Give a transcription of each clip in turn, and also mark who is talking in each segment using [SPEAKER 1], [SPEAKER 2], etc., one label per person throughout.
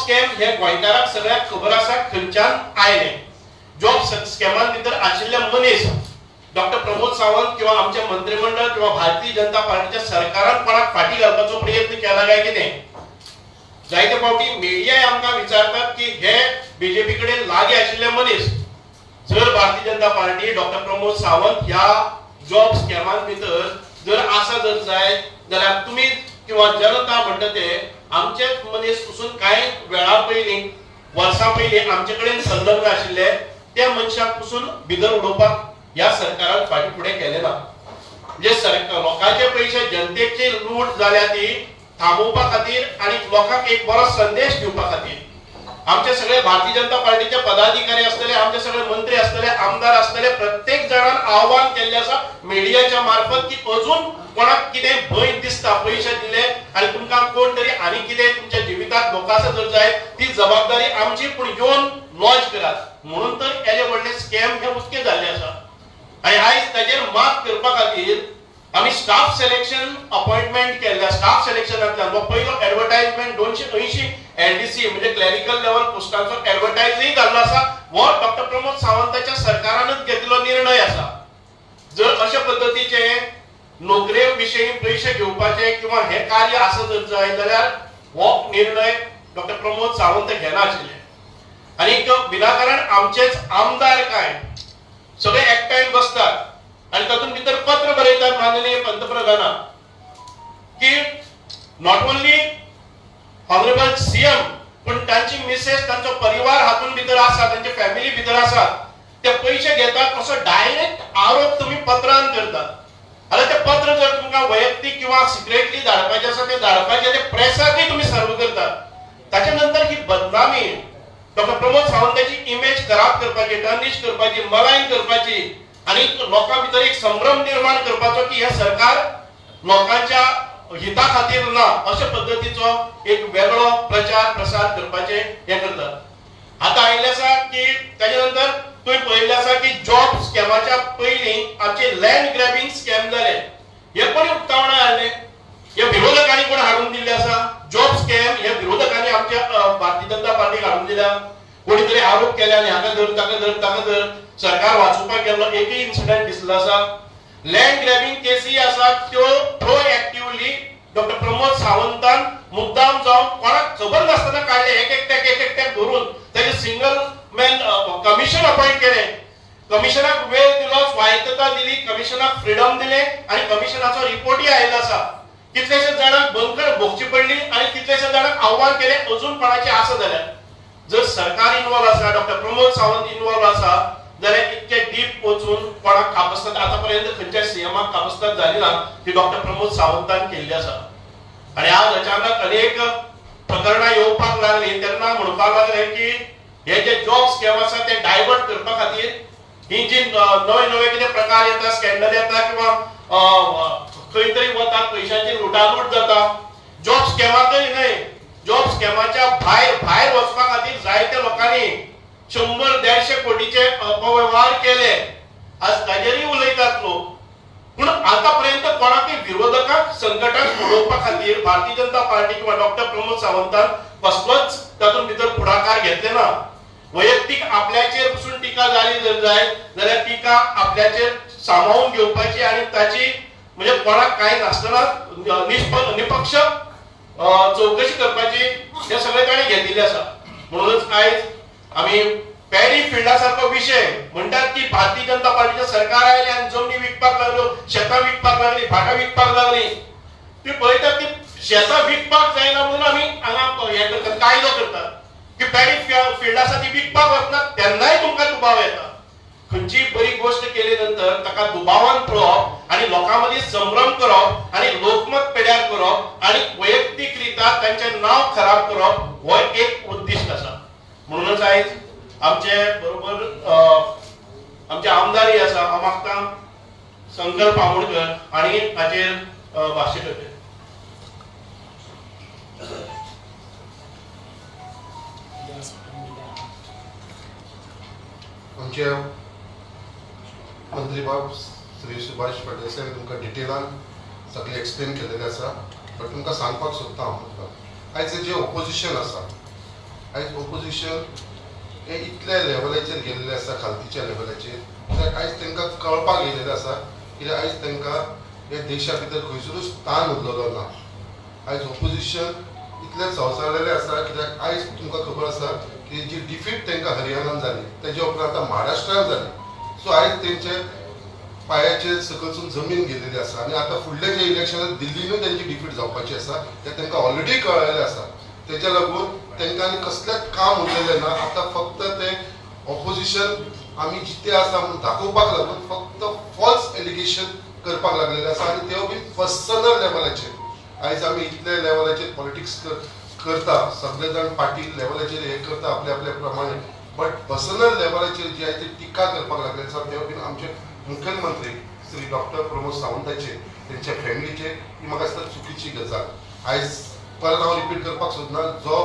[SPEAKER 1] Scam हे गोंयकारांक सगळ्याक खबर आसा खंयच्यान आयले. जॉब स्कॅमान भितर आशिल्ले मनीस डॉक्टर प्रमोद सावंत किंवा आमचे मंत्रिमंडळ किंवा भारतीय जनता पार्टीच्या सरकारान कोणाक फाटी घालपाचो प्रयत्न केला काय कितें. जायते फावटी मिडियाय आमकां विचारतात की हे बीजेपी कडेन लागीं आशिल्ले मनीस. जर भारतीय जनता पार्टी डॉक्टर प्रमोद सावंत ह्या जॉब स्कॅमान भितर जर आसा जर जायत जाल्यार तुमी किंवा जनता म्हणटा ते आमचेच मनीस पसून कांय वेळा पयलीं वर्सां पयलीं आमचे कडेन संलग्न आशिल्ले त्या मनशाक पसून भितर उडोवपाक ह्या सरकारान फाटी फुडें केलें ना. म्हणजे सरकार लोकांचे पयशे जनतेची लूट जाल्या ती थांबोवपा खातीर आनी लोकांक एक बरो संदेश दिवपा खातीर आमचे सगळे भारतीय जनता पार्टीचे पदाधिकारी आसतले, आमचे सगळे मंत्री आसतले, आमदार आसतले, प्रत्येक जाणान आव्हान केल्लें आसा मिडियाच्या मार्फत की अजून कोणाक कितें भंय दिसता पयशे दिले आनी तुमकां कोण तरी आनी कितें तुमच्या जिविताक धोको आसा जर जाय ती जबाबदारी आमची, पूण येवन लॉज करात. म्हणून तर येदे व्हडले स्कॅम हे उक्ते जाल्ले आसा. आनी आयज ताजेर मात करपा खातीर आमी स्टाफ सिलेक्शन अपॉइंटमेंट केल्ल्या. स्टाफ सिलेक्शनांतल्यान हो पयलो एडवर्टायजमेंट 280 LDC म्हणजे क्लॅरिकल लेवल पोस्टांचो एडवर्टायजय जाल्लो आसा. हो डॉक्टर प्रमोद सावंताच्या सरकारानच घेतिल्लो निर्णय आसा. जर अशे पद्दतीचे नोकरे विशयी पयशे घेवपाचे किंवा हे कार्य आसा जर जाय जाल्यार हो निर्णय डॉक्टर प्रमोद सावंत घेना आशिल्ले. आनी विनाकारण आमचेच आमदार काय सगळे एकठांय बसतात आनी तातूंत भितर पत्र बरयतात माननीय पंतप्रधानाक की not only honourable CM पण तांची मिसेस तांचो परिवार हातूंत भितर आसा, तांची फॅमिली भितर आसा, ते पयशे घेतात असो डायरेक्ट आरोप तुमी पत्रान करतात. आनी ते पत्र जर तुमकां वैयक्तीक किंवा सिक्रेटली धाडपाचें आसा ते धाडपाचें, ते प्रेसाकय तुमी सर्व करतात. ताच्या नंतर ही बदनामी डॉक्टर प्रमोद सावंताची इमेज खराब करपाची, टर्निश करपाची, मलायन करपाची आनी लोकां भितर एक संभ्रम निर्माण करपाचो की हें सरकार लोकांच्या हिता खातीर ना अशे पद्दतीचो एक वेगळो प्रचार प्रसार करपाचे हें करतात. आतां आयिल्लें आसा की ताजे नंतर तुवें पळयल्लें आसा की जॉब स्कॅमाच्या पयलीं आमचे लँड ग्रॅबिंग स्कॅम जाले. हे कोणी उक्तावणा हाडलें? हे विरोधकांनी कोण हाडून दिल्ले आसा? जॉब स्कॅम हे विरोधकांनी आमच्या भारतीय जनता पार्टीक हाडून दिल्या. कोणी तरी आरोप केले आनी हाका धर ताका धर ताका धर, सरकार वाचोवपाक गेल्लो एकय इन्सिडंट दिसलो आसा. लँड ग्रॅबिंग केसी आसा त्यो प्रोएक्टिवली डॉक्टर प्रमोद सावंतान मुद्दाम जावन कोणाक खबर नासतना काडले, एक एकट्याक एक एकट्याक धरून ताजे सिंगल मॅन कमिशन अपॉइंट केलें. कमिशनाक वेळ दिलो, स्वायत्तता दिली, कमिशनाक फ्रिडम दिलें आनी कमिशनाचो रिपोर्टय आयिल्लो आसा. कितलेशे जाणांक बंदखण भोगची पडली आनी कितलेशे जाणांक आव्हान केलें अजून कोणाचें आसा जाल्यार. जर सरकार इन्वॉल्व आसा, डॉक्टर प्रमोद सावंत इन्वॉल्व आसा जाल्यार इतके डीप वचून कोणाक कापस्ताद आतां पर्यंत खंयच्या सीएमाक कापस्ताद जाली ना ती डॉक्टर प्रमोद सावंतान केल्ली आसा. आनी आज अचानक अनेक प्रकरणां येवपाक लागली तेन्ना म्हणपाक लागले की हे जे जॉब स्कॅम आसा ते डायवर्ट करपा खातीर ही जी नवे नवे कितें प्रकार येता, स्कॅन्डल येता किंवा खंय तरी वतात पयशांची लुटालूट जाता. जॉब स्कॅमाकय न्हय, जॉब स्कॅमाच्या भायर भायर वचपा खातीर जायत्या लोकांनी 100-150 कोटीचे अपव्यवहार केले. आज ताजेरय उलयतात लोक. पूण आतां पर्यंत कोणाकय विरोधकांक संकटाक उडोवपा खातीर भारतीय जनता पार्टी किंवा डॉक्टर प्रमोद सावंतान कसलोच तातूंत भितर फुडाकार घेतले ना. वैयक्तीक आपल्याचेर पसून टिका जाली जर जाय जाल्यार टिका आपल्याचेर सामावून घेवपाची आनी ताची म्हणजे कोणाक कांय नासतना निपक्ष चवकशी करपाची हे सगळे तांणी घेतिल्ले आसा. म्हणूनच आयज आमी पॅडी फिल्डा सारको विशय म्हणटात की भारतीय जनता पार्टीचें सरकार आयलें आनी जमनी विकपाक लागल्यो, शेतां विकपाक लागली, भाटां विकपाक लागली. ती पळयतात की शेतां विकपाक जायना म्हणून आमी हांगा हें करतात, कायदो करतात की पॅडी फिल्ड आसा ती विकपाक वचना तेन्नाय तुमकां दुबाव येता. खंयचीय बरी गोश्ट केली नंतर ताका दुबावान पळोवप आनी लोकां मदीं संभ्रम करप आनी लोकमत पेड्यार करप आनी वैयक्तीक रिता तांचें नांव खराब करप हो एक उद्दिश्ट आसा. म्हणूनच आयज आमचे बरोबर आमचे आमदारय आसा, हांव मागता संकल्प आमोणकर आनी हाचेर भाश्य करचें.
[SPEAKER 2] आमचे मंत्री बाब श्री सुभाष फळदेसाय तुमकां डिटेलान सगळें एक्सप्लेन केलेलें आसा. बट तुमकां सांगपाक सोदता हांव मुद्दाम, आयज जें ओपोजिशन आसा आयज ऑपोजिशन हे इतल्या लेवलाचेर गेल्लें आसा, खालतीच्या लेवलाचेर, कित्याक आयज तांकां कळपाक येयलेलें आसा कित्याक आयज तांकां हे देशा भितर खंयसरूच स्थान उरलेलो ना. आयज ऑपोजिशन इतलें संवसारलेलें आसा कित्याक आयज तुमकां खबर आसा की जी डिफीट तांकां हरियाणान जाली तेजे उपरांत आतां महाराष्ट्रान जाली. सो आयज तेंचे पांयाचेर सकलसून जमीन गेलेली आसा आनी आतां फुडले जे इलेक्शन दिल्लीनूय तेंची डिफीट जावपाची आसा तें तांकां ऑलरेडी कळ्ळेलें आसा. तेज्या लागून तांकां आनी कसलेंच काम उरलेलें ना. आतां फक्त ते ऑपोजिशन आमी जिते आसा म्हणून दाखोवपाक लागून फक्त फॉल्स एलिगेशन करपाक लागलेलें आसा आनी तेवूय बी पर्सनल लेवलाचेर. आयज आमी इतले लेवलाचेर पॉलिटिक्स करता, सगळे जाण पार्टी लेवलाचेर हे करता आपले आपले प्रमाणे, बट पर्सनल लेवलाचेर जे आयज ते टिका करपाक लागले आसा तेवूय बीन आमचे मुख्यमंत्री श्री डॉक्टर प्रमोद सावंताचे तेंच्या फॅमिलीचे ही म्हाका दिसता चुकीची गजाल. आयज परत हांव रिपीट करपाक सोदना, जो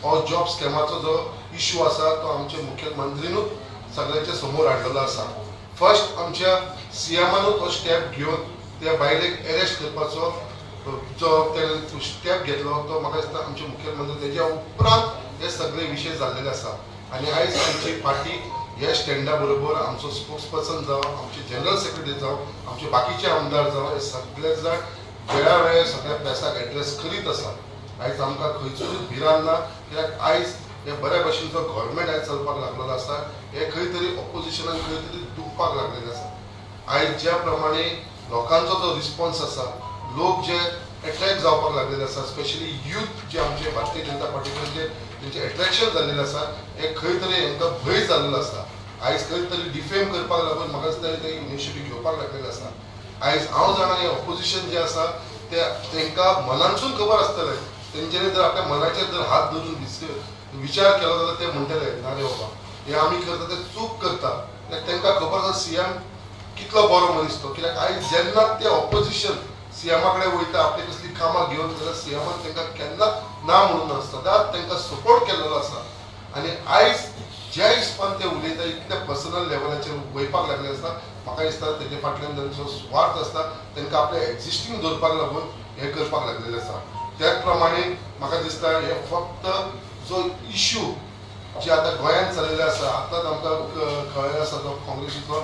[SPEAKER 2] हो जॉब स्कॅमाचो जो इशू आसा तो आमचे मुख्यमंत्रीनूच सगळ्यांच्या समोर हाडलेलो आसा. फर्स्ट आमच्या सीएमानूच हो स्टेप घेवन त्या बायलेक एरेस्ट करपाचो जो तेणें स्टेप घेतलो तो म्हाका दिसता आमचे मुख्यमंत्री तेज्या उपरांत हे सगळे विशय जाल्लेले आसा. आनी आयज आमची पार्टी ह्या स्टँडा बरोबर आमचो स्पोक्स पर्सन जावं, आमचे जनरल सेक्रेटरी जावं, आमचे बाकीचे आमदार जावं, हे सगळे जाण वेळा वेळार सगळ्या प्रेसाक एड्रेस करीत आसा. आयज आमकां खंयसरूच भिरांत ना कित्याक आयज हे बऱ्या भशेनचो गव्हर्मेंट आयज चलपाक लागलेलो आसा. हे खंय तरी ऑपोजिशनान खंय तरी दुखपाक लागलेलें आसा. आयज ज्या प्रमाणे लोकांचो जो रिस्पॉन्स आसा, लोक जे एट्रॅक्ट जावपाक लागलेले आसा, स्पेशली यूथ जे आमचे भारतीय जनता पार्टी कडेन जे तेंचें एट्रॅक्शन जाल्लेलें आसा, हे खंय तरी हांकां भंय जाल्लो आसा. आयज खंय तरी डिफेम करपाक लागून म्हाका दिसता ते इनिशिएटीव घेवपाक लागलेले आसा. आयज हांव जाणा हें ऑपोजिशन जें आसा ते तांकां मनानसून खबर आसतलें, तेंच्यांनी जर आपल्या मनाचेर जर हात धरून विचार केलो जाल्यार ते म्हणटले ना रे बाबा हे आमी करता ते चूक करता. कित्याक तांकां खबर आसा सीएम कितलो बरो मनीस तो. कित्याक आयज जेन्ना ते ऑपोजिशन सीएमा कडेन वयता आपली कसली कामां घेवन जाल्यार सीएमान तांकां केन्नाच ना म्हणून ना, सदांच तांकां सपोर्ट केल्लो आसा. आनी आयज ज्या हिसपान ते उलयता इतल्या पर्सनल लेवलाचेर वयपाक लागले आसता, म्हाका दिसता तेजे फाटल्यान तांचो स्वार्थ आसता, तांकां आपलें एक्झिस्टींग दवरपाक लागून हें करपाक लागलेलें आसा. त्याच प्रमाणे म्हाका दिसता हे फक्त जो इश्यू जे आतां गोंयांत चलिल्ले आसा, आतांच आमकां कळ्ळें आसा जो काँग्रेसीचो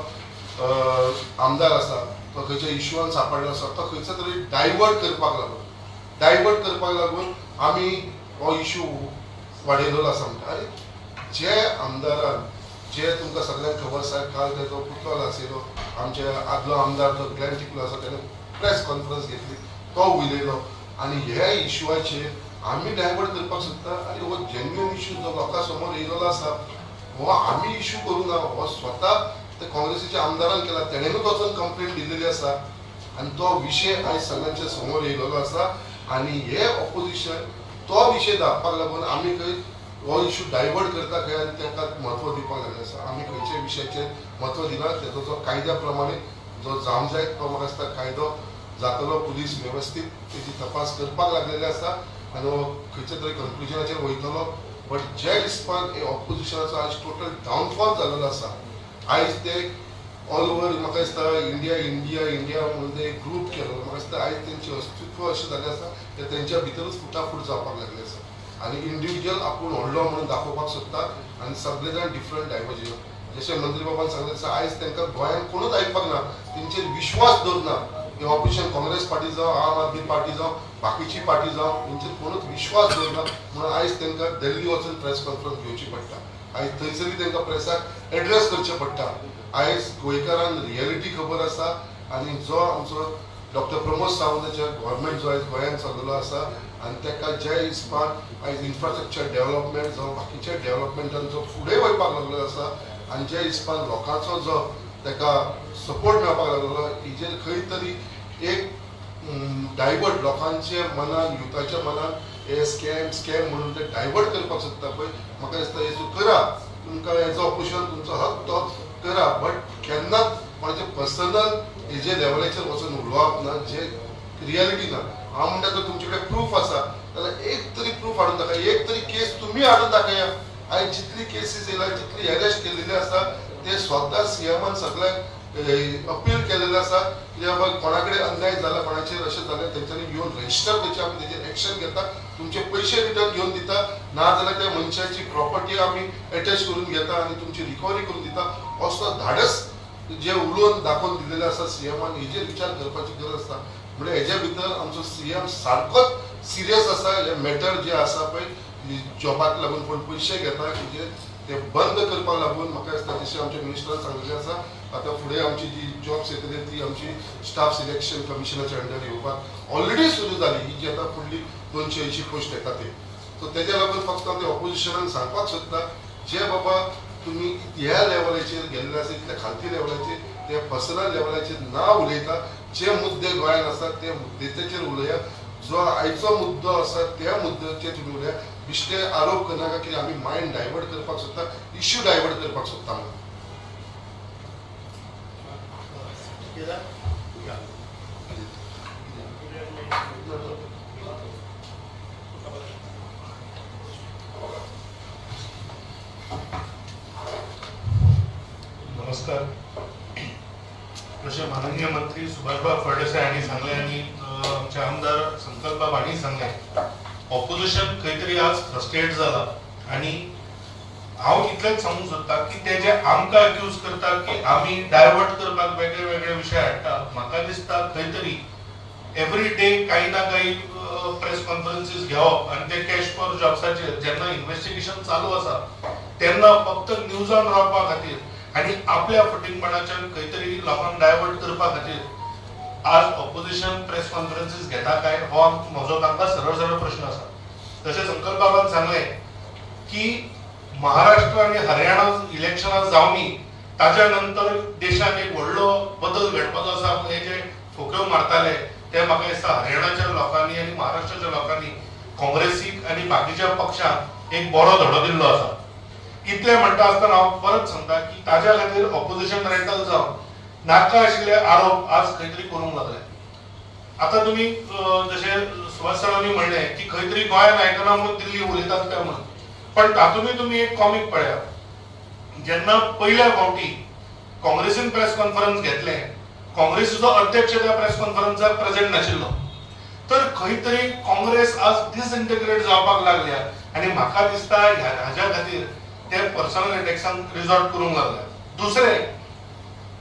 [SPEAKER 2] आमदार आसा तो खंयच्या इश्यूआन सांपडलो आसा तो खंयचो तरी डायवर्ट करपाक लागून आमी हो इश्यू वाडयलेलो आसा. म्हणटा आनी जे आमदारान जे तुमकां सगळ्यांक खबर आसा, काल तेजो पुतळो आशिल्लो आमचे आदलो आमदार जो ग्लॅन टिकलो आसा तेणें प्रेस कॉन्फरन्स घेतली, तो उलयलो आनी ह्या इश्यूआचेर आमी डायवर्ट करपाक सोदता. आनी हो जेन्युइन इश्यू जो लोकां समोर येयलेलो आसा हो आमी इश्यू करूं ना, हो स्वता ते काँग्रेसीच्या आमदारान केला, तेणेनूच वचून कंप्लेन दिल्लेली आसा आनी तो विशय आयज सगळ्यांच्या समोर येयलेलो आसा. आनी हे ऑपोजिशन तो विशय दाखपाक लागून आमी खंय हो इश्यू डायवर्ट करता खंय आनी ताका म्हत्व दिवपाक लागलें आसा. आमी खंयच्या विशयाचेर म्हत्व दिना, तेजो जो कायद्या प्रमाणे जो जावंक जाय तो म्हाका दिसता कायदो जातलो, पुलीस वेवस्थीत तेजी तपास करपाक लागलेले आसा आनी हो खंयच्या तरी कन्क्लुजनाचेर वयतलो. बट जे हिसपान हे ऑपोजिशनाचो आयज टोटल डावनफॉल जाल्लो आसा, आयज ते ऑल ओवर म्हाका दिसता इंडिया इंडिया इंडिया म्हणून ते एक ग्रूप केलो, म्हाका दिसता आयज तेंचें अस्तित्व अशें जाल्लें आसा ते तेंच्या भितरूच फुटाफूट जावपाक लागले आसा आनी इंडिविज्युअल आपूण व्हडलो म्हणून दाखोवपाक सोदता आनी सगळे जाण डिफरंट डायवर्जन. जशें मंत्री बाबान सांगलें तशें आयज तांकां गोंयांत कोणूच आयकपाक ना, तेंचेर विश्वास दवरना. हे ऑपोजिशन काँग्रेस पार्टी जावं, आम आदमी पार्टी जावं, बाकीची पार्टी जावं, तेंचेर कोणूच विश्वास दवरना म्हणून आयज तांकां दिल्ली वचून प्रेस कॉन्फरन्स घेवची पडटा, आयज थंयसरूय तांकां प्रेसाक एड्रेस करचें पडटा. आयज गोंयकारांक रियलिटी खबर आसा आनी जो आमचो डॉक्टर प्रमोद सावंताच्या गव्हर्मेंट जो आयज गोंयांत चललेलो आसा आनी ताका ज्या हिसपान आयज इन्फ्रास्ट्रक्चर डेव्हलपमेंट जावं बाकीच्या डेव्हलपमेंटान जो फुडें वयपाक लागलेलो आसा आनी ज्या हिसपान लोकांचो जो ताका सपोर्ट मेळपाक लागलेलो हेजेर खंय तरी एक डायवर्ट लोकांच्या मनान, युथाच्या मनान हे स्कॅम स्कॅम म्हणून ते डायवर्ट करपाक सोदता पळय, म्हाका दिसता हें करा, तुमकां हेजो ऑपोजिशन तुमचो हक तो करा, बट केन्नाच कोणाचे पर्सनल हेजे लेवलाचेर वचून उलोवप ना जे रियलिटी ना. हांव म्हणटा जर तुमचे कडेन प्रूफ आसा जाल्यार एक तरी प्रूफ हाडून दाखया, एक तरी केस तुमी हाडून दाखया. आयज जितली केसीस येयल्या, जितली एरेस्ट केलेली आसा ते स्वता सीएमान सगळ्यांक अपील केलेलें आसा की बाबा कोणा कडेन अन्याय जाला, कोणाचेर अशें जालें, तेंच्यांनी येवन रजिस्टर करचें, आमी तेजेर एक्शन घेता. तुमचे पयशे रिटर्न घेवन दिता, ना जाल्यार त्या मनशाची प्रॉपर्टी आमी एटॅच करून घेता आनी तुमची रिकवरी करून दिता. असो धाडस जे उलोवन दाखोवन दिलेले आसा सीएमान, हेजेर विचार करपाची गरज आसा. म्हणजे हेजे भितर आमचो सीएम सारकोच सिरियस आसा. हे मॅटर जे आसा पळय जॉबाक लागून कोण पयशे घेता हेजेर ते बंद करपाक लागून म्हाका दिसता जशें आमच्या मिनिस्टरान सांगलेलें आसा, आतां फुडें आमची जी जॉब्स येतली ती आमची स्टाफ सिलेक्शन कमिशनाच्या अंडर येवपाक ऑलरेडी सुरू जाली. ही जी आतां फुडली 280 पोस्ट येता ते, सो तेज्या लागून फक्त हांव ते ऑपोजिशनान सांगपाक सोदता, जे बाबा तुमी ह्या लेवलाचेर गेल्ले आसा, इतल्या खालती लेवलाचेर, ते पर्सनल लेवलाचेर ना उलयता, जे मुद्दे गोंयांत आसा ते मुद्द्याचेर उलया, जो आयचो मुद्दो आसा त्या मुद्द्याचेर तुमी उलया. बिश्टे आरोप करनाका की आमी मायंड डायवर्ट करपाक सोदता, इश्यू डायवर्ट करपाक सोदता म्हणून.
[SPEAKER 3] नमस्कार. जशें माननीय मंत्री सुभाषबाब फळदेसाय हांणी सांगलें आनी आमचे आमदार संकल्पबाब हांणी सांगलें, ऑपोजिशन खंय तरी आज फ्रस्ट्रेट जाला. आनी हांव इतलेंच सांगूंक सोदता की ते जे आमकां एक्यूज करता की आमी डायवर्ट करपाक वेगळे वेगळे विशय हाडटा, म्हाका दिसता खंय तरी एवरी डे काही ना काही प्रेस कॉन्फरन्सीस घेवप आनी ते कॅश फॉर जॉब्साचेर जेन्ना इन्वेस्टिगेशन चालू आसा तेन्ना फक्त न्यूजान रावपा खातीर आनी आपल्या फटींगपणाच्यान खंय तरी लोकांक डायवर्ट करपा खातीर आज ऑपोजिशन प्रेस कॉन्फरन्सीस घेता काय हो म्हजो तांकां सरळ सरळ प्रश्न आसा. तशें संकल्पबाबान सांगलें की महाराष्ट्र आनी हरियाणा इलेक्शनां जावनी ताच्या नंतर देशान एक व्हडलो बदल घडपाचो आसा. हे जे ठोक्यो मारताले ते म्हाका दिसता हरियाणाच्या लोकांनी आनी महाराष्ट्राच्या लोकांनी काँग्रेसीक आनी बाकीच्या पक्षांक एक बरो धडो दिल्लो आसा. इतलें म्हणटा आसतना हांव परत सांगता की ताज्या खातीर ऑपोजिशन रेंटल जावन नाका आशिल्ले आरोप आज खंय तरी करूंक लागले. आतां तुमी जशें सुभाष सरांनी म्हणलें की खंय तरी गोंयांत आयकना म्हणून दिल्ली उलयतात काय म्हणून, पण तातूंतय तुमी एक कॉमीक पळयात. जेन्ना पयल्या फावटी काँग्रेसीन प्रेस कॉन्फरन्स घेतलें, काँग्रेसीचो अध्यक्ष त्या प्रेस कॉन्फरन्साक प्रेजेंट नाशिल्लो, तर खंय तरी काँग्रेस आज डिसइंटिग्रेट जावपाक लागल्या आनी म्हाका दिसता हाज्या खातीर ते पर्सनल अटॅक्सांक रिजॉर्ट करूंक लागले. दुसरें,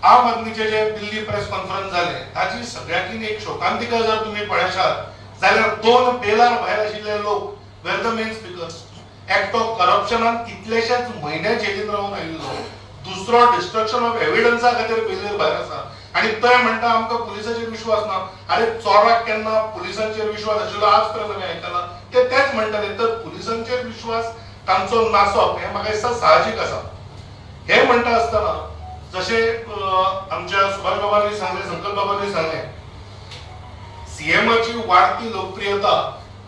[SPEAKER 3] आम आदमीचे जे दिल्ली प्रेस कॉन्फरन्स जाले ताची सगळ्यांकीन एक शोकांतिका जर तुमी पळयशात जाल्यार 2 बेलार भायर आशिल्ले लोक वेर the main speakers. एकटो करप्शनान कितलेशेच म्हयने जेलीन रावन आयिल्लो, दुसरो डिस्ट्रक्शन ऑफ एविडन्सा खातीर बेलीर भायर आसा आनी ते म्हणटा आमकां पुलिसाचेर विश्वास ना. अरे चोराक केन्ना पुलिसांचेर विश्वास आशिल्लो आज पर्यंत आमी आयकला, ते तेच म्हणटाले. तर पुलिसांचेर विश्वास तांचो नासप हें म्हाका दिसता साहजीक आसा. हें म्हणटा आसतना जशें आमच्या सुभाष बाबांनी सांगलें, संकल्प बाबांनी सांगलें, सीएमाची वाडटी लोकप्रियता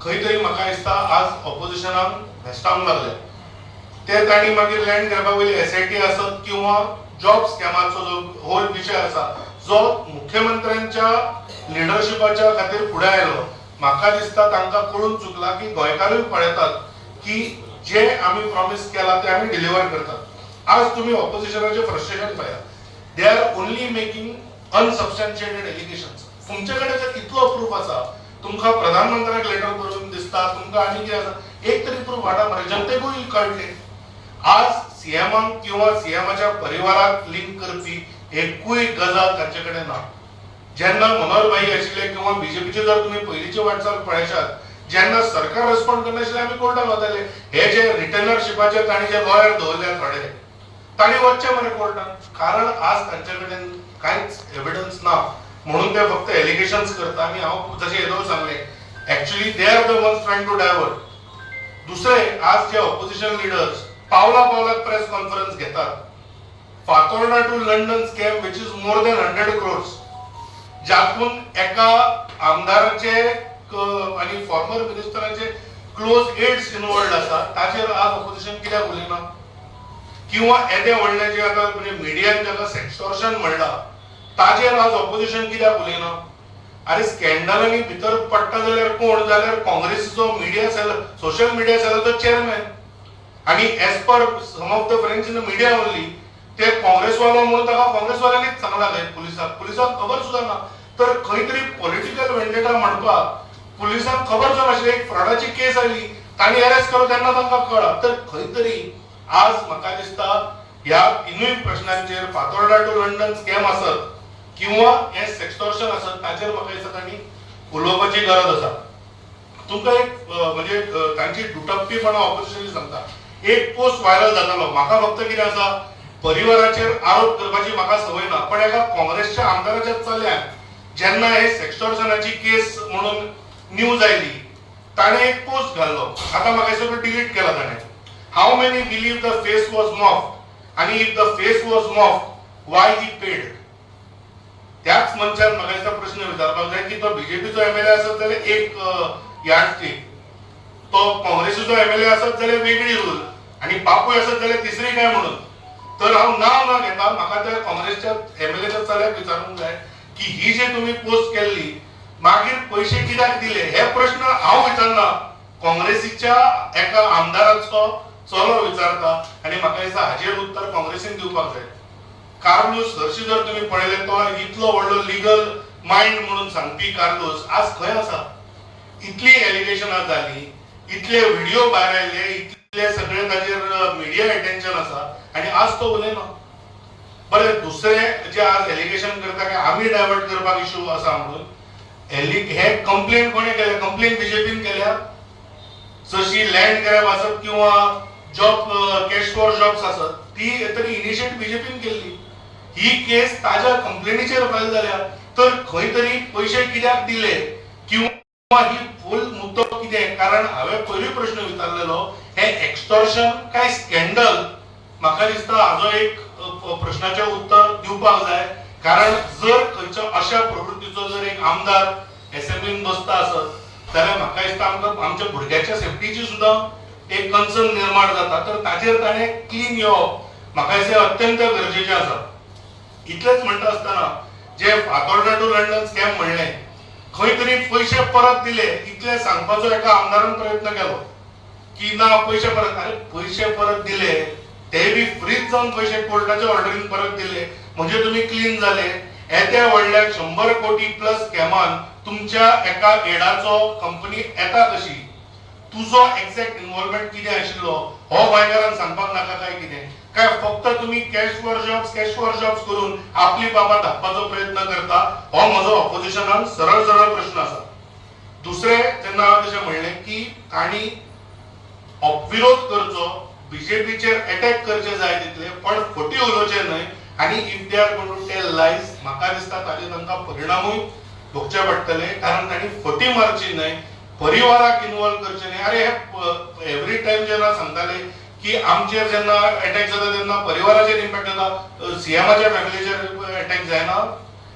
[SPEAKER 3] खंय तरी म्हाका दिसता आज ऑपोजिशनाक भेश्टावंक लागले. ते तांणी मागीर लँड ग्रॅबा वयली एसआयटी आसत किंवा जॉब स्कॅमाचो जो होल विशय आसा जो मुख्यमंत्र्यांच्या लिडरशिपाच्या खातीर फुडें आयलो, म्हाका दिसता तांकां कळून चुकला की गोंयकारूय पळयतात की जे आमी प्रॉमीस केला ते आमी डिलिव्हर करतात. आज तुमी ऑपोजिशनाचे फ्रस्ट्रेशन पळयात, they are only making unsubstantiated allegations. तुमचे कडेन जर इतलो प्रूफ आसा, तुमकां प्रधानमंत्र्याक लेटर बरोवन दिसता, तुमकां आनी कितें आसा, एक तरी प्रूफ हाडा मरे, जनतेकूय कळटलें. आज सीएमाक किंवा सीएमाच्या परिवाराक लिंक करपी एकूय गजाल तांचे कडेन ना. जेन्ना मनोहर भाई आशिल्ले किंवा बीजेपीचे जर तुमी पयलींचे वाटचाल पळयशात, जेन्ना सरकार रेस्पॉन्ड करनाशिल्लें आमी कोर्टान वताले. हे जे रिटर्नरशिपाचे तांणी जे लॉयर दवरल्यात थोडे, तांणी वचचें मरे कोर्टान, कारण आज तांचे कडेन कांयच एविडन्स ना म्हणून ते फक्त एलिगेशन्स करता. आनी हांव जशें येदोळ सांगलें, actually they are the ones trying to divert. दुसरें, आज जे ऑपोजिशन लिडर्स पावला पावलाक प्रेस कॉन्फरन्स घेतात, Fatorda to London scam which is more than 100 crores, ज्यातून एका आमदाराचे आनी फॉर्मर मिनिस्टराचे क्लोज एड्स इनवॉल्ड आसा, ताचेर आज ऑपोजिशन कित्याक उलयना? किंवा येदें व्हडलें जें आतां म्हणजे मिडियान जाका सेक्सटॉर्शन म्हणलां ताचेर आज ऑपोजिशन कित्याक उलयना? अरे स्कॅन्डलांनी भितर पडटा जाल्यार कोण, जाल्यार काँग्रेसीचो मिडिया सेल, सोशल मिडिया सेलाचो चेअरमॅन. आनी as per some of the friends in the media only, ते काँग्रेसवालो म्हणून ताका काँग्रेसवाल्यांनीच सांगलां खंय पुलिसाक, पुलिसाक खबर सुद्दां ना. तर खंय तरी पॉलिटिकल वेंडेटा म्हणपाक पुलिसांक खबर जावन आशिल्लें, एक फ्रॉडाची केस आयली, तांणी अरेस्ट केलो तेन्ना तांकां कळ्ळा. तर खंय तरी आज म्हाका दिसता ह्या तिनूय प्रश्नांचेर, फातोर्डा टू लंडन स्कॅम आसत किंवा हे सेक्सटॉर्शन आसत, ताचेर म्हाका दिसता तांणी उलोवपाची गरज आसा. तुमकां एक म्हणजे तांची दुटप्पीपणा ऑपोजिशनी सांगता. एक पोस्ट व्हायरल जातालो, म्हाका फक्त कितें आसा, परिवाराचेर आरोप करपाची म्हाका संवय ना, पण एका काँग्रेसच्या आमदाराच्या चल्यान जेन्ना हे सेक्सटॉर्शनाची केस म्हणून न्यूज आयली, ताणें एक पोस्ट घाल्लो, आतां म्हाका सगळं डिलीट केला ताणें. How many believe the face was morphed, आनी if the face was morphed why he paid. त्याच मनशान म्हाका दिसता प्रश्न विचारपाक जाय की तो बीजेपीचो एमएलए आसत जाल्यार एक यार्डस्टीक, तो काँग्रेसीचो एमएलए आसत जाल्यार वेगळी रूल, आनी बापूय आसत जाल्यार तिसरी काय म्हणून. तर हांव नांव ना घेता, म्हाका त्या काँग्रेसच्या एमएलएच्या चल्याक विचारूंक जाय की ही जे तुमी पोस्ट केल्ली मागीर पयशे कित्याक दिले, हे प्रश्न हांव विचारना, काँग्रेसीच्या एका आमदाराचो चलो विचारता. आनी म्हाका दिसता हाजेर उत्तर काँग्रेसीन दिवपाक जाय. कार्लूस हरशी जर तुमी पळयले, तो इतलो व्हडलो लिगल मायंड म्हणून सांगपी कार्लूस आज खंय आसा? इतली एलिगेशनां जाली, इतले व्हिडिओ भायर आयले, इतले सगळे ताजेर मिडिया अटेन्शन आसा, आनी आज तो उलयना. बरें, दुसरे जे आज एलिगेशन करता की आमी डायवर्ट करपाक इशू आसा म्हणून, हे कंप्लेन कोणें केल्या? कंप्लेन बीजेपीन केल्या. जशी लँड ग्रॅब आसत किंवा जॉब कॅश फॉर जॉब्स आसत, ती तरी इनिशिएट बीजेपीन केल्ली. ही केस ताज्या कंप्लेनीचेर फायल जाल्या. तर खंय तरी पयशे कित्याक दिले किंवा ही फूल मुद्दो कितें, कारण हांवें पयरूय प्रश्न विचारलेलो, हे एक्सटॉर्शन काय स्कॅन्डल, म्हाका दिसता हाजो एक प्रश्नाचें उत्तर दिवपाक जाय. कारण जर खंयच्या अशा प्रवृत्तीचो जर एक आमदार एसेंब्लीन बसता आसत जाल्यार म्हाका दिसता आमकां आमच्या भुरग्याच्या सेफ्टीची सुद्दां एक कन्सर्न निर्माण जाता. तर ताचेर ताणें क्लीन येवप म्हाका दिसता अत्यंत गरजेचें आसा. इतलेंच म्हणटा आसतना जे फातोर्डा टू लंडन स्कॅम म्हणलें, खंय तरी पयशे परत दिले इतलें सांगपाचो एका आमदारान प्रयत्न केलो की ना पयशे परत, अरे पयशे परत दिले ते बी फ्रीज जावन पयशे कोर्टाच्या ऑर्डरीन परत दिले म्हणजे तुमी क्लीन जाले. येत्या व्हडल्या 100 कोटी प्लस स्कॅमान तुमच्या एका एडाचो कंपनी येता कशी, तुजो एक्झॅक्ट इन्वॉल्वमेंट कितें आशिल्लो हो गोंयकारांक सांगपाक नाका काय कितें? काय फक्त तुमी cash for jobs cash for jobs करून आपली बाबा धापपाचो प्रयत्न करता? हो म्हजो ऑपोजिशनान सरळ सरळ प्रश्न आसा. दुसरें, जेन्ना हांवें तशें म्हणलें की तांणी विरोध करचो, बीजेपीचेर अटॅक करचे जाय तितले, पण फटी उलोवचें न्हय. आनी if they are going to tell lies, म्हाका दिसता ताजे तांकां परिणामूय भोगचे पडटले. कारण तांणी फटी मारची न्हय, परिवाराक इन्वॉल्व करचें न्हय. अरे हे एवरी टायम जेन्ना सांगताले की आमचेर जेन्ना अटॅक जाता तेन्ना परिवाराचेर इम्पॅक्ट जाता, सीएमाच्या फॅमिलीचेर अटॅक जायना,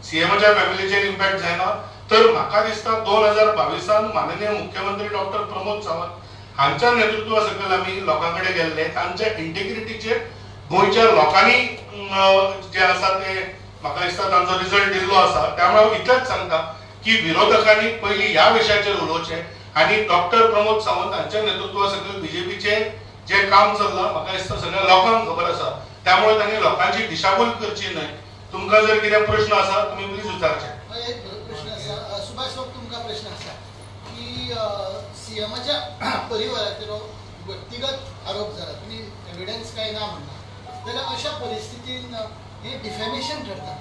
[SPEAKER 3] सीएमाच्या फॅमिलीचेर इम्पॅक्ट जायना. तर म्हाका दिसता 2022 माननीय मुख्यमंत्री डॉक्टर प्रमोद सावंत हांच्या नेतृत्वा सकयल आमी लोकां कडेन गेल्ले, तांच्या इंटिग्रिटीचेर गोंयच्या लोकांनी जे आसा ते म्हाका दिसता तांचो रिजल्ट दिल्लो आसा. त्यामुळे हांव इतलेंच सांगता की विरोधकांनी पयलीं ह्या विशयाचेर उलोवचें आनी डॉक्टर प्रमोद सावंत हांच्या नेतृत्वा सकयल बीजेपीचे जे काम चल्लां म्हाका दिसता सगळ्या लोकांक खबर आसा. त्यामुळे तांणी लोकांची दिशाभूल करची न्हय. तुमकां जर कितें प्रश्न आसा तुमी प्लीज विचारचे.
[SPEAKER 4] एक प्रश्न आसा सुभाष बाब, तुमकां प्रश्न आसा की सीएमाच्या परिवाराचेर व्यक्तिगत आरोप जाला, तुमी एविडन्स काय ना म्हणटा, जाल्यार अशा परिस्थितीन हें डिफेमेशन ठरता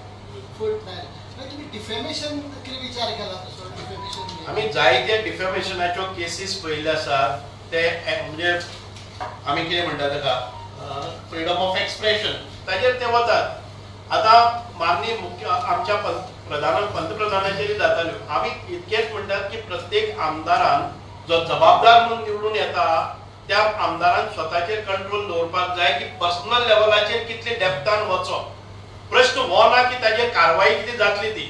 [SPEAKER 4] फट न्यायालय. तुमी डिफेमेशन कितें विचार केला तसो? डिफेमेशन
[SPEAKER 1] आमी जायते डिफेमेशनाच्यो केसीस पळयल्ले आसात. ते म्हणजे आमी कितें म्हणटा ताका फ्रिडम ऑफ एक्सप्रेशन, ताजेर ते वतात. आतां माननीय मुख्य आमच्या पंतप्रधानाचेरय जाताल्यो. आमी इतकेंच म्हणटात की प्रत्येक आमदारान जो जबाबदार म्हणून निवडून येता त्या आमदारान स्वताचेर कंट्रोल दवरपाक जाय की पर्सनल लेवलाचेर कितले डेप्थान वचप. प्रश्न हो ना की ताजेर कारवाई कितें जातली ती,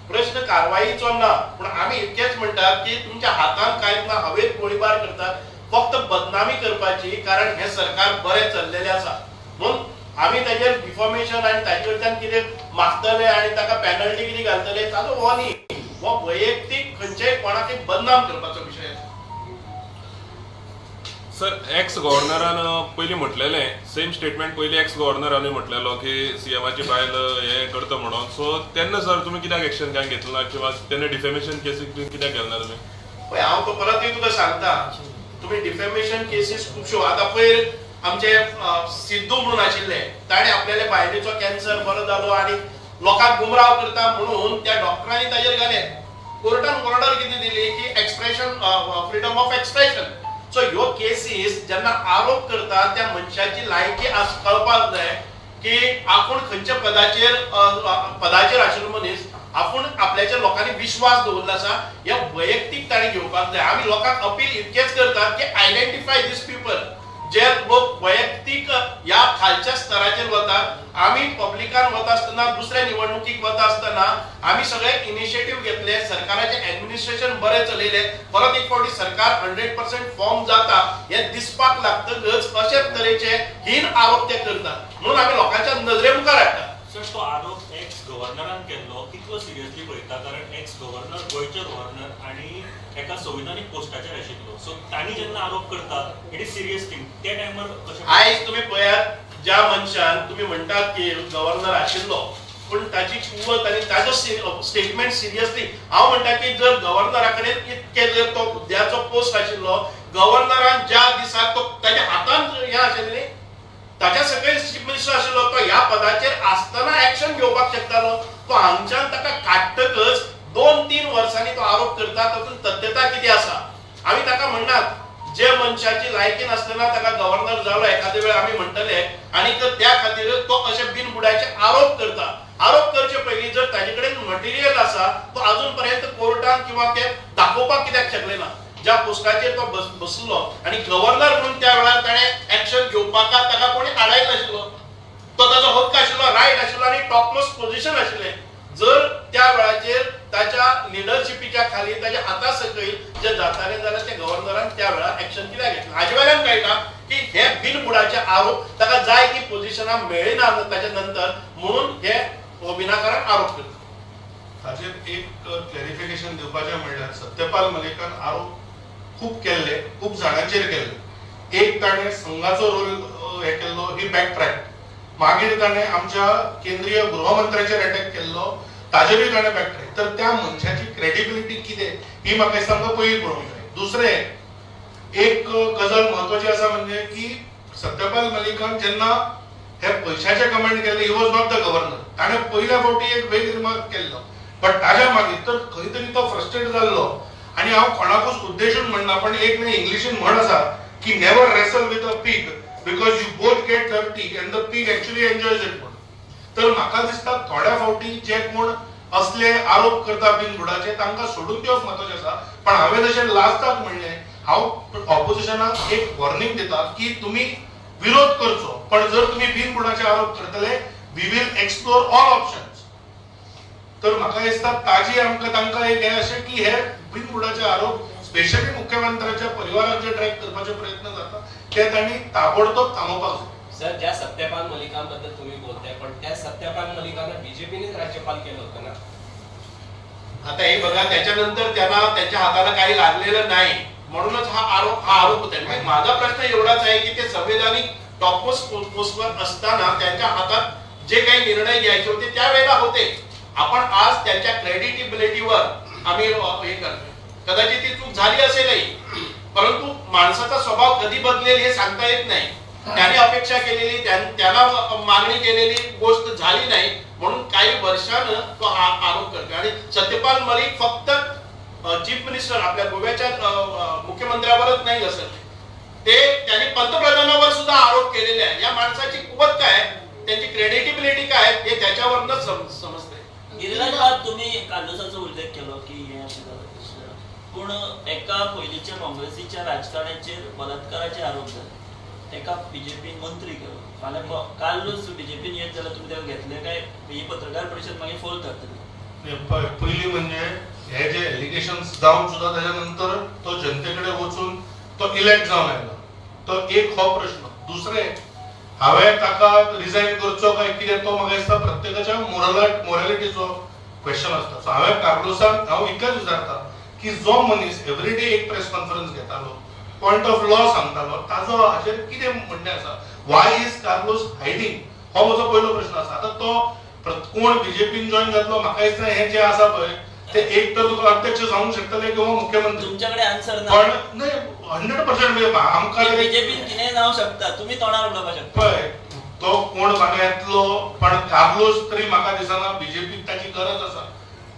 [SPEAKER 1] प्रश्न कारवाईचो ना. पूण आमी इतकेंच म्हणटात की तुमच्या हातान कांयच ना, हवेत गोळीबार करतात फक्त बदनामी करपाची, कारण हें सरकार बरें चल्लेलें आसा म्हणून आमी ताजेर डिफॉर्मेशन आनी ताजे वयल्यान कितें मागतले आनी ताका पॅनल्टी कितें घालतले ताजो हो न्ही, हो वैयक्तीक खंयच्याय कोणाकय बदनाम करपाचो विशय आसा.
[SPEAKER 5] सर, एक्स गव्हर्नरान पयलीं म्हटलेलें सेम स्टेटमेंट पयलीं एक्स गव्हर्नरानूय म्हटलेलो की सीएमाची बायल हें करता म्हणून. सो तेन्ना सर तुमी कित्याक एक्शन काय घेतलें ना किंवा तेन्ना डिफेमेशन केसीक कित्याक गेले ना तुमी?
[SPEAKER 1] पळय हांव तो परत तुका सांगता, तुमी डिफेमेशन केसीस खुबश्यो. आतां पयर आमचे सिद्धू म्हणून आशिल्ले, ताणें आपल्याले बायलेचो कॅन्सर बरो जालो आनी लोकांक गुमराव करता म्हणून त्या डॉक्टरांनी ताजेर घाले. कोर्टान ऑर्डर कितें दिली की expression, freedom of expression. So ह्यो केसीस जेन्ना आरोप करता त्या मनशाची लायकी कळपाक जाय की आपूण खंयच्या पदाचेर पदाचेर आशिल्लो मनीस, आपूण आपल्याच्या लोकांनी विश्वास दवरलो आसा, हे वैयक्तीक ताणें घेवपाक जाय. आमी लोकांक अपील इतकेच करतात की आयडेंटिफाय these people, जे लोक वैयक्तीक ह्या खालच्या स्तराचेर वतात. आमी पब्लिकान वता आसतना, दुसऱ्या निवडणुकीक वता आसतना आमी सगळे इनिशिएटीव घेतले, सरकाराचें एडमिनिस्ट्रेशन बरें चलयलें. परत एक फावटी सरकार 100% फॉर्म जाता हें दिसपाक लागतकच अशे तरेचे हीन आरोप ते करतात, म्हणून आमी लोकांच्या नदरे मुखार हाडटात.
[SPEAKER 6] सर, तो आरोप एक्स गव्हर्नरान केल्लो कितलो सिरियसली पळयता? कारण एक्स गव्हर्नर गोंयचे गव्हर्नर आनी एका संविधानीक पोस्टाचेर आशिल्लो, सो तांणी जेन्ना आरोप करता it is serious thing. त्या टायमार कशें
[SPEAKER 1] आयज तुमी पळयात, ज्या मनशान तुमी म्हणटात की गव्हर्नर आशिल्लो, पूण ताची कुवत आनी ताजो स्टेटमेंट सिरियसली हांव म्हणटा की जर गव्हर्नरा कडेन इतके जर तो हुद्द्याचो पोस्ट आशिल्लो, गव्हर्नरान ज्या दिसाक तो ताच्या हातान हें आशिल्लें न्ही, ताच्या सकयल चीफ मिनिस्टर आशिल्लो, तो ह्या पदाचेर आसतना एक्शन घेवपाक शकतालो. तो हांगच्यान ताका काडटकच 2-3 वर्सांनी तो आरोप करता, तातूंत तथ्यता कितें आसा? आमी ताका म्हणनात जे मनशाची लायकी नासतना ताका गव्हर्नर जालो एखादे वेळ आमी म्हणटले, आनी त्या खातीर तो अशे बिनबुडाचे आरोप करता. आरोप करचे पयलीं जर ताजे कडेन मटेरियल आसा, तो अजून पर्यंत कोर्टान किंवा ते दाखोवपाक कित्याक शकले ना? ज्या पोस्टाचेर तो बसलो आनी गव्हर्नर म्हणून त्या वेळार ताणें एक्शन घेवपाक ताका कोणी आडायनाशिल्लो, तो ताजो हक्क आशिल्लो, रायट आशिल्लो आनी टॉपमोस्ट पोझिशन आशिल्लें. जर त्या वेळाचेर ताच्या लिडरशिपीच्या खाली ताच्या हाता सकयल जे जाताले जाल्यार ते गव्हर्नरान त्या वेळार एक्शन कित्याक घेतलें? हाजे वयल्यान कळटा की हे बिनबुडाचे आरोप ताका जाय ती पोझिशनां मेळना ताच्या नंतर, म्हणून हे विनाकारण आरोप करता.
[SPEAKER 3] ताचेर एक क्लॅरिफिकेशन दिवपाचें म्हणल्यार सत्यपाल मलिकान आरोप खूब केल्ले, खूब जाणांचेर केल्ले. एक ताणें संघाचो रोल हे केल्लो, ही बॅक ट्रॅक. मागीर ताणें आमच्या केंद्रीय गृहमंत्र्याचेर अटॅक केल्लो, ताजेरूय ताणें बॅक ट्रॅक. तर त्या मनशाची क्रेडिबिलिटी कितें ही म्हाका दिसता आमकां पयलीं पळोवंक जाय. दुसरें एक गजाल म्हत्वाची आसा म्हणजे की सत्यपाल मलिकान जेन्ना हे पयशाचे कमेंट केल्ले, he was not the governor, ताणें पयल्या फावटी एक वेग रिमार्क केल्लो, बट ताज्या मागीर तर खंय तरी तो फ्रस्ट्रेट जाल्लो. आनी हांव कोणाकूच उद्देशून म्हणना, पण एक न्ही इंग्लिशीन म्हण आसा की never wrestle with a pig because you both get dirty and the pig actually enjoys it म्हणून. तर म्हाका दिसता थोड्या फावटी जे कोण असले आरोप करता बिनबुडाचे तांकां सोडून दिवप म्हत्वाचें आसा. पण हांवें जशें लास्टाक म्हणलें, हांव ऑपोजिशनाक एक वॉर्निंग दिता की तुमी विरोध करचो, पण जर तुमी बिनबुडाचे आरोप करतले we will explore all options. तर म्हाका दिसता ताजी आमकां तांकां एक हें अशें की हे बिनबुडाचे आरोप स्पेशली मुख्यमंत्र्याच्या परिवाराचे ट्रॅक करपाचे प्रयत्न जाता ते तांणी ताबडतोब थांबोवपाक जाय.
[SPEAKER 7] सर, ज्या सत्यपाल मलिकांबद्दल तुम्ही बोलताय, पण त्या सत्यपाल मलिकांना बीजेपीनेच राज्यपाल केलं होतं ना?
[SPEAKER 1] आता हे बघा, त्याच्यानंतर त्यांना त्यांच्या हाताला काही लागलेलं नाही, म्हणूनच हा आरोप होता. माझा प्रश्न एवढाच आहे की ते संवैधानिक टॉपमोस्ट पोस्टवर असताना त्यांच्या हातात जे काही निर्णय घ्यायचे होते त्यावेळेला होते. आपण आज त्यांच्या क्रेडिटेबिलिटीवर आम्ही हे करतोय. कदाचित ती चूक झाली असेलही, परंतु माणसाचा स्वभाव कधी बदलेल हे सांगता येत नाही. त्याने अपेक्षा केलेली, त्यांना मागणी केलेली गोष्ट झाली नाही, म्हणून काही वर्षानं तो हा आरोप करतो. आणि सत्यपाल मलिक फक्त चीफ मिनिस्टर आपल्या गोव्याच्या मुख्यमंत्र्यावरच नाही असं, ते त्यांनी पंतप्रधानावर सुद्धा आरोप केलेले आहे. या माणसाची कुवत काय, त्यांची क्रेडिटेबिलिटी काय हे त्याच्यावरनंच समजते.
[SPEAKER 8] गिरिराज बाब, तुम्ही कार्लोसाचो उल्लेख केलो की हे अशें जालें तशें जालें, पूण एका पयलींच्या काँग्रेसीच्या राजकारणाचेर बलात्काराचे आरोप जाले, ताका बीजेपीन मंत्री केलो. फाल्यां कार्लोस बीजेपीन येत जाल्यार तुमी ताका घेतले काय ही पत्रकार परिशद मागीर फोल थारतली?
[SPEAKER 3] पयलीं म्हणजे हे जे एलिगेशन्स जावन सुद्दां ताच्या नंतर तो जनते कडेन वचून तो इलेक्ट जावन आयलो, तो एक हो प्रश्न. दुसरें, हांवें ताका रिजायन करचो काय कितें तो म्हाका दिसता प्रत्येकाच्या मोरालिटीचो क्वेश्चन आसता. सो हांवें कार्लोसाक हांव इतलेंच विचारता की जो मनीस एवरी डे एक प्रेस कॉन्फरन्स घेतालो, पॉयंट ऑफ लॉ सांगतालो, ताजो हाचेर कितें म्हणणें आसा? वाय is Carlos hiding हो म्हजो पयलो प्रश्न आसा. आतां तो कोण बीजेपीन जॉयन जातलो म्हाका दिसता हें जें आसा पळय ते एक तर तुका अध्यक्ष सांगूंक शकतले किंवा मुख्यमंत्री.
[SPEAKER 8] तुमच्या कडेन आन्सर ना.
[SPEAKER 3] पण न्हय 100% आमकां
[SPEAKER 8] बीजेपीन कितेंय जावंक शकता, तुमी तोंडार उलोवपाक शकता.
[SPEAKER 3] पळय तो कोण म्हाका येतलो, पण कार्लोस तरी म्हाका दिसना बीजेपीक ताची गरज आसा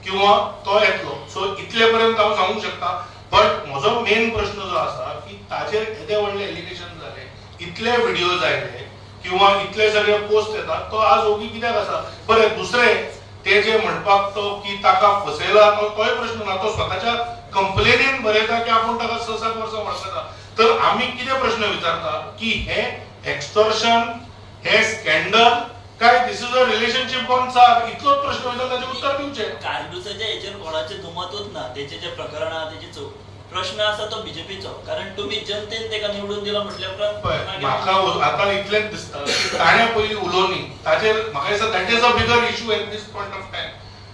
[SPEAKER 3] किंवा तो येतलो. सो इतले पर्यंत हांव सांगूंक शकता. बट म्हजो मेन प्रश्न जो आसा की ताजेर येदे व्हडले एलिगेशन जाले, इतले व्हिडियोज आयले किंवा इतले सगळे पोस्ट येतात, तो आज ओगी कित्याक आसा? बरें, दुसरें ते जे म्हणपाक तो की ताका फसयला तो तोय प्रश्न ना. तो स्वताच्या कंप्लेनीन बरयता की आपूण ताका 6-7 वर्सां वळखता. तर आमी कितें प्रश्न विचारता की हे एक्सटॉर्शन, हे स्कॅन्डल काय this is a relationship gone sour? इतलोच प्रश्न विचारता, ताचें उत्तर दिवचें.
[SPEAKER 8] कार्लुसाच्या हेचेर कोणाचें दुमतूच ना. तेचे जे प्रकरण आहा तेजे प्रश्न आसा तो बीजेपीचो, कारण तुमी जनतेन ताका निवडून दिलो म्हटल्या उपरांत
[SPEAKER 3] म्हाका आतां इतलेंच दिसता की ताणें पयलीं उलोवनी ताचेर म्हाका दिसता that is a bigger issue at this point of time.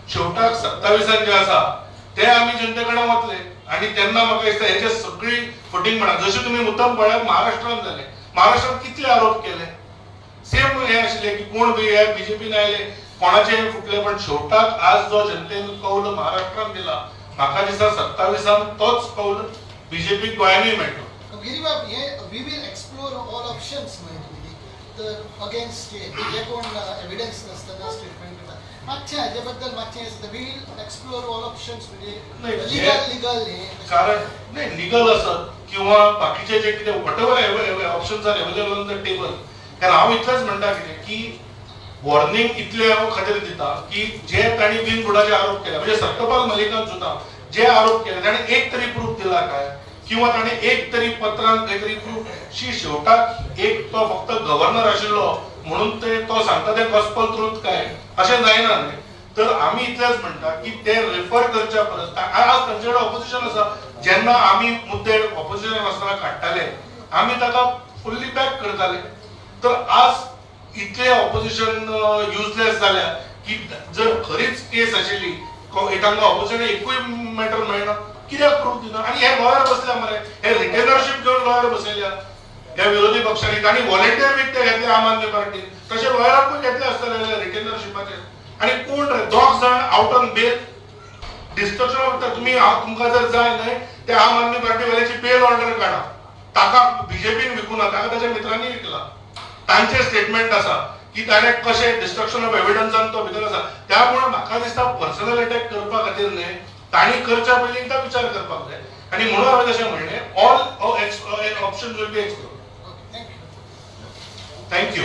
[SPEAKER 3] शेवटाक 27 जे आसा ते आमी जनते कडेन वतले आनी तेन्ना म्हाका दिसता हेचे सगळी फटींगपणा, जशें तुमी मुद्दम पळयात महाराष्ट्रांत जाले, महाराष्ट्रांत कितले आरोप केले सेम हे आशिल्ले की कोण हे बीजेपीन आयले कोणाचे फुटले, पण शेवटाक आज जो जनतेन कौल महाराष्ट्रांत दिला म्हाका दिसता 27 तोच कौल बीजेपीक गोंयांनीय मेळटलो.
[SPEAKER 4] गिरीबाब, हे we will explore all options म्हळें तुमी, तर अगेन्स्ट जे कोण एविडन्स नासतना स्टेटमेंट दिता मातशें हाजे बद्दल मातशें आसता. We will explore all options म्हणजे लिगल लिगल हे
[SPEAKER 3] कारण न्ही लिगल आसत किंवा बाकीचे जे कितें whatever options are available on the table. कारण हांव इतलेंच म्हणटा कितें की वॉर्निंग इतले हांव खातीर दिता की जे तांणी बिनबुडाचे आरोप केले, म्हणजे सत्यपाल मलिकान सुद्दां जे आरोप केले ताणें एक तरी प्रूफ दिला काय, किंवा ताणें एक तरी पत्रान खंय तरी प्रूफ शी शेवटाक एक तो फक्त गव्हर्नर आशिल्लो म्हणून ते तो सांगता ते गॉस्पल ट्रूथ काय अशें जायना न्ही. तर आमी इतलेंच म्हणटा की ते रेफर करच्या परस आज तांचे कडेन ऑपोजिशन आसा, जेन्ना आमी मुद्दे ऑपोजिशन आसतना काडटाले आमी ताका फुल्ली बॅक करताले. तर आज इतले ऑपोजिशन युजलेस जाल्या की जर खरीच केस आशिल्ली तांकां ऑपोजिशन एकूय मॅटर मेळना, कित्याक प्रूफ दिना? आनी हे लॉयर बसल्या मरे, हे रिटेनरशीप घेवन लॉयर बसयल्या ह्या विरोधी पक्षांनी, तांणी व्हॉलेंटियर विकते घेतले आम आदमी पार्टीन, तशें लॉयराकूय घेतले आसतले रिटेनरशिपाचेर. आनी कोण रे दोग जाण out on bail destruction of तुमी तुमकां जर जाय न्हय ते आम आदमी पार्टी वाल्याची बेल ऑर्डर काडा. ताका बीजेपीन विकूना, ताका ताच्या मित्रांनी विकला. तांचे स्टेटमेंट आसा की ताणें कशें डिस्ट्रक्शन ऑफ एविडन्सान तो भितर आसा. त्यामुळे म्हाका दिसता पर्सनल अटॅक करपा खातीर न्हय तांणी करच्या पयलीं एकदां विचार करपाक जाय. आनी म्हणून हांवें तशें म्हणलें all option will be explore. Thank you.